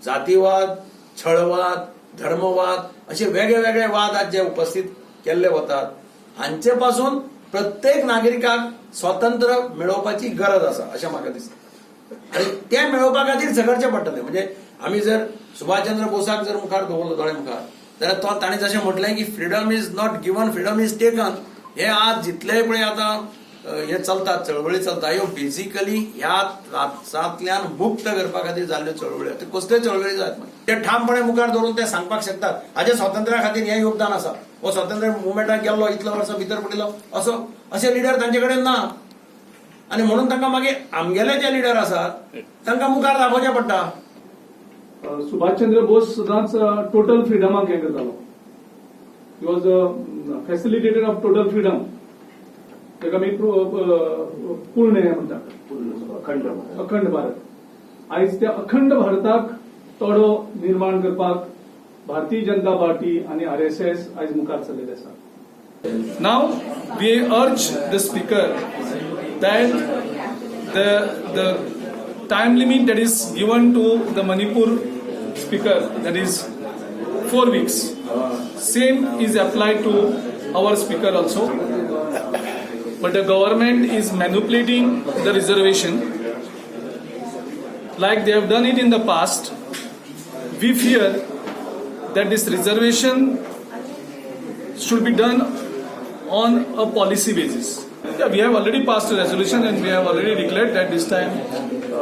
जातीवाद, छळवाद, धर्मवाद असे वेगळे वेगळे वाद आज जे उपस्थित केल्ले वतात, हांचे पासून प्रत्येक नागरिकाक स्वातंत्र्य मेळोवपाची गरज आसा अशें म्हाका दिसता आनी तें मेळोवपा खातीर झगडचें पडटलें. म्हणजे आमी जर सुभाषचंद्र बोसाक जर मुखार दवरलो दोळे मुखार, जाल्यार तो ताणें जशें म्हटलें की "Freedom is not given, freedom is taken." हे आज जितले पळय आतां हे चलतात, चळवळी चलता, ह्यो बेजिकली ह्या त्रासांतल्यान मुक्त करपा खातीर जाल्ल्यो चळवळी. त्यो कसल्यो चळवळी जायत मागीर ते ठामपणे मुखार दवरून ते सांगपाक शकतात, हाजें स्वातंत्र्या खातीर हें योगदान आसा. हो स्वातंत्र्य मुवमेंटाक गेल्लो, इतलो वर्सां भितर पडिल्लो, असो अशे लिडर तांचे कडेन ना आनी म्हणून तांकां मागीर आमगेले जे लिडर आसात तांकां मुखार दाखोवचें पडटा. सुभाषचंद्र बोस सदांच टोटल फ्रिडमाक हें करतालो. He was a facilitator of total freedom. ताका आमी पूर्ण हें म्हणटात. अखंड भारत. अखंड भारत. आयज त्या अखंड भारताक तोडो निर्माण करपाक भारतीय जनता पार्टी आनी आरएसएस आयज मुखार सरलेले आसा. Now we urge the speaker that the time limit that is given to the Manipur speaker, that is 4 weeks, same is applied to our speaker also. But the government is manipulating the reservation like they have done it in the past. We fear that this reservation should be done on a policy basis. Yeah, we have already passed a resolution and we have already declared that this time,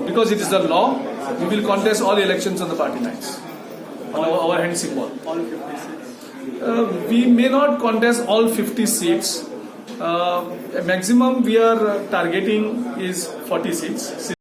because it is the law, we will contest all elections on the party lines, on our hand symbol. All 50 seats? We may not contest all 50 seats. Maximum we are targeting is 40 seats.